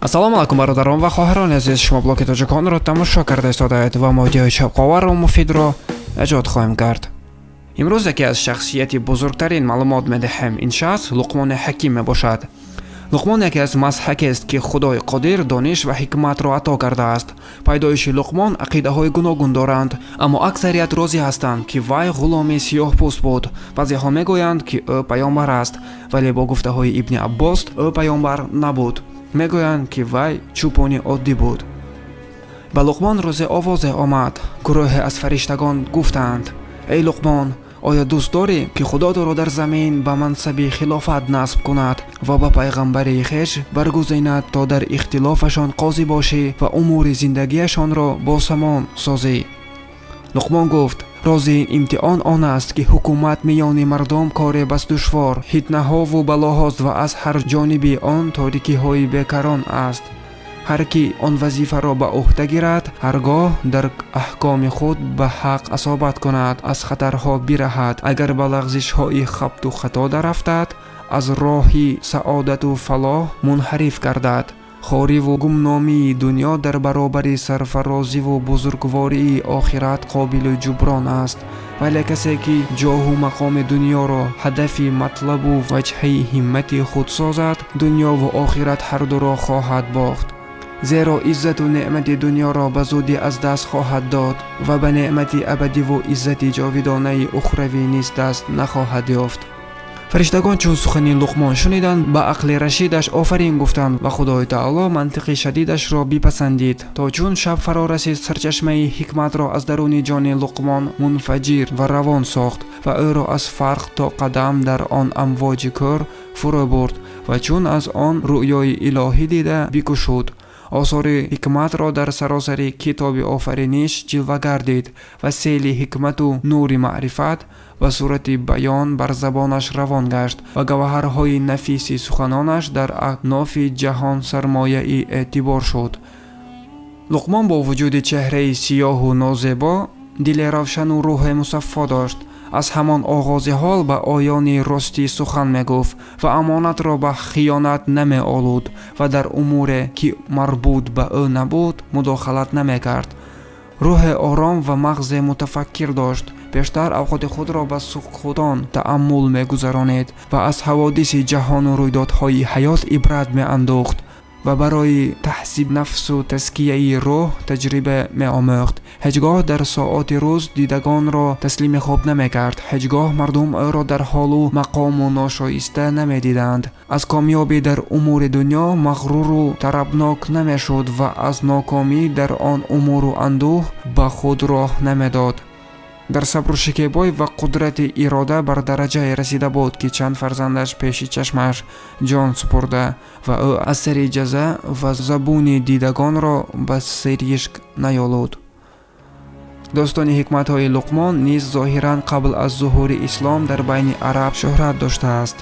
Ассалому алайкум, бародарон ва хоҳарони азиз! Шумо блоги тоҷиконро тамошо карда истодаед ва мо видеои шавқовару муфидро эҷод хоҳем кард. Имрӯз яке аз шахсияти бузургтарин маълумот медиҳем. Ин шахс Луқмони Ҳаким мебошад. Луқмон яке аз мазҳакест, ки Худои Қодир дониш ва ҳикматро ато кардааст. Пайдоиши Луқмон ақидаҳои гуногун доранд, аммо аксарият розӣ ҳастанд, ки вай ғуломи сиёҳпӯст буд. Баъзеҳо мегӯянд, ки ӯ паёмбар аст, вале бо гуфтаҳои Ибни Аббос, ӯ паёмбар набуд. Мегӯянд, ки вай чӯпони оддӣ буд. Ба Луқмон рӯзе овозе омад. Гурӯҳе аз фариштагон гуфтанд: «Эй Луқмон, оё дӯст дорӣ, ки Худо туро дар замин ба мансаби хилофат насб кунад ва ба пайғамбарии хеш баргузинад, то дар ихтилофашон қозӣ бошӣ ва умури зиндагиашонро босамон созӣ?» Луқмон гуфт: «Рози ин имтиҳон он аст, ки ҳукумат миёни мардум коре бас душвор, фитнаҳову балоҳост ва аз ҳар ҷониби он торикиҳои бекарон аст. Ҳар ки он вазифаро ба ӯҳда гирад, ҳар гоҳ дар аҳкоми худ ба ҳақ асобат кунад, аз хатарҳо бираҳад. Агар ба лағзишҳои хабту хато дарафтад, аз роҳи саодату фалоҳ мунҳариф гардад. Хориву гумномии дунё дар баробари сарфарозиву бузургвории охират қобили ҷуброн аст. Вале касе ки ҷоҳу мақоми дунёро ҳадафи матлабу ваҷҳаи ҳиммати худ созад, дунёву охират ҳардуро хоҳад бохт, зеро иззату неъмати дунёро ба зудӣ аз даст хоҳад дод ва ба неъмати абадиву иззати ҷовидонаи ухравӣ низ даст нахоҳад ёфт». Фариштагон чун сухани Луқмон шуниданд, ба ақли рашидаш офарин гуфтанд ва Худои Таоло мантиқи шадидашро бипасандид. То чун шаб фаро расид, сарчашмаи ҳикматро аз даруни ҷони Луқмон мунфаҷир ва равон сохт ва ӯро аз фарқ то қадам дар он амвоҷи кӯр фурӯ бурд ва чун аз он рӯёи илоҳӣ дида бикушуд, осори ҳикматро дар саросари китоби офариниш ҷилва гардид ва сели ҳикмату нури маърифат ба сурати баён бар забонаш равон гашт ва гавҳарҳои нафиси суханонаш дар акнофи ҷаҳон сармояи эътибор шуд. Луқмон бо вуҷуди чеҳраи сиёҳу нозебо дили равшану рӯҳе мусаффо дошт. Аз ҳамон оғози ҳол ба оёни ростӣ сухан мегуфт ва амонатро ба хиёнат намеолуд ва дар умуре, ки марбут ба ӯ набуд, мудохалат намекард. Рӯҳе ором ва мағзе мутафаккир дошт. Бештар авқоти худро ба сукутон тааммул мегузаронид ва аз ҳаводиси ҷаҳону рӯйдодҳои ҳаёт ибрат меандӯхт ва барои таҳзиби нафсу тазкияи рӯҳ таҷриба меомӯхт. Ҳеҷ гоҳ дар соати рӯз дидагонро таслими хоб намекард. Ҳеҷ гоҳ мардум ӯро дар ҳолу мақому ношоиста намедиданд. Аз комёбӣ дар умури дунё мағруру тарабнок намешуд ва аз нокомӣ дар он умуру андӯҳ ба худ роҳ намедод. Дар сабру шикебоӣ ва қудрати ирода бар дараҷае расида буд, ки чанд фарзандаш пеши чашмаш ҷон супурда ва ӯ аз сари ҷаза ва забуни дидагонро ба сиришк наёлуд. Достони ҳикматҳои Луқмон низ зоҳиран қабл аз зуҳури ислом дар байни араб шӯҳрат доштааст.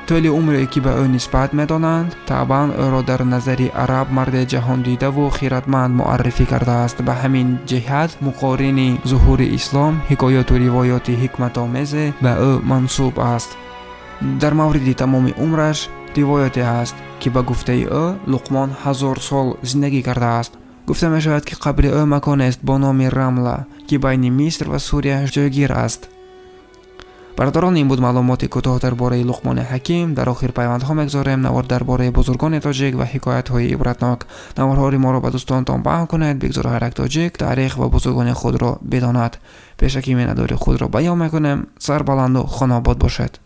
Тӯли умре, ки ба ӯ нисбат медонанд, табъан ӯро дар назари араб марде ҷаҳондидаву хиратманд муаррифӣ кардааст. Ба ҳамин ҷиҳат муқорини зуҳури ислом ҳикояту ривоёти ҳикматомезе ба ӯ мансуб аст. Дар мавриди тамоми умраш ривояте ҳаст, ки ба гуфтаи ӯ Луқмон 1000 сол зиндагӣ кардааст. Гуфта мешавад, ки қабри ӯ маконест бо номи Рамла, ки байни Миср ва Сурия ҷойгир аст. Бародарон, ин буд маълумоти кӯтоҳ дар бораи Луқмони Ҳаким. Дар охир пайвандҳо мегузорем, навор дар бораи бузургони тоҷик ва ҳикоятҳои ибратнок. Наворҳои моро ба дӯстонтон паҳн кунед. Бигзор ҳар як тоҷик таърих ва бузургони худро бидонад. Пешакӣ миннатдори худро баён мекунем. Сарбаланду хонаобод бошед.